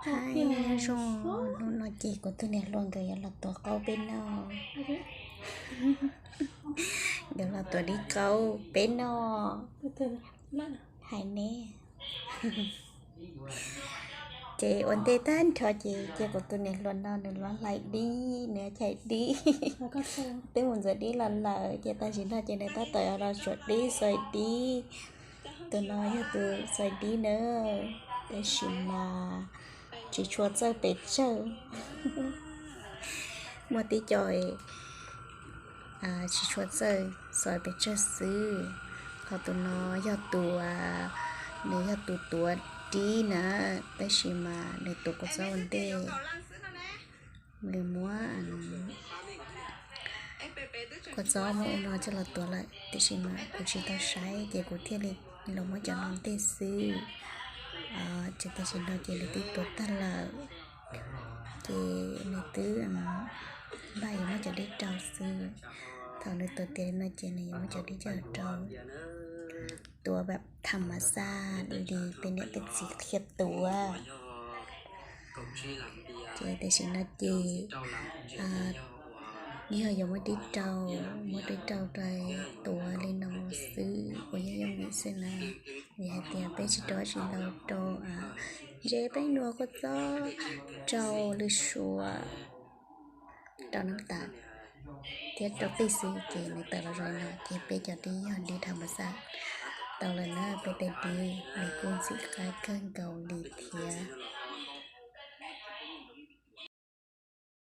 Hais zoo, hnub no ces kuv tus niam hluas nkawd yuav los tuav qaub peb noj. Nkawd los tuav dib qaub peb noj. Hais ne. Ces ua ntej tag nrho ces cia kuv tus niam hluas no nws los hlais dib, nws chais dib. Twb mus ntxuav dib los lawm ces tam sim no ces nws tab tom los suav dib, xuas dib. Tus no yog tus xuas dib na, tab sis mas tsis tshua txawj pes tsawg. Muaj tib co tsis tshua txawj xuas pes tsawg xwb. Ho tus no yog tus, nws yog tus tuav dib na, tab sis mas nws tuav kua txob ua ntej. Nws muab kua txob muab ua no coj los tuav lawm, tiam sis mas kuv tsis tau saib ces kuv thiaj li los muab cov no ntej xwb. Ces tam sim no ces nws twb tuav tag lawm, ces nws twb npaj yuav muab cov dib rau xwb. Thaum nws tuav tiav li no ces nws yuav muab cov dib coj los rau, tuav tham mas xaj li peb niam peb txiv qhia tuav. Ces tam sim no ces yog yuav muab dib rau, muab dib rau rau tuav li no xwb, ua yooj yooj yim xwb na. Vim hais tias peb tsis rau tsis ntau, rau ntses, peeb nua, kua txob, rau lwm suav, rau nab tas thiab rau qij xwb ces nws tawm los zoo li no ces peb cov dib yog dib tham mas xaj tau lawm na. Peb tej dib nws kuj ntxim qab kawg nkaus li thiab.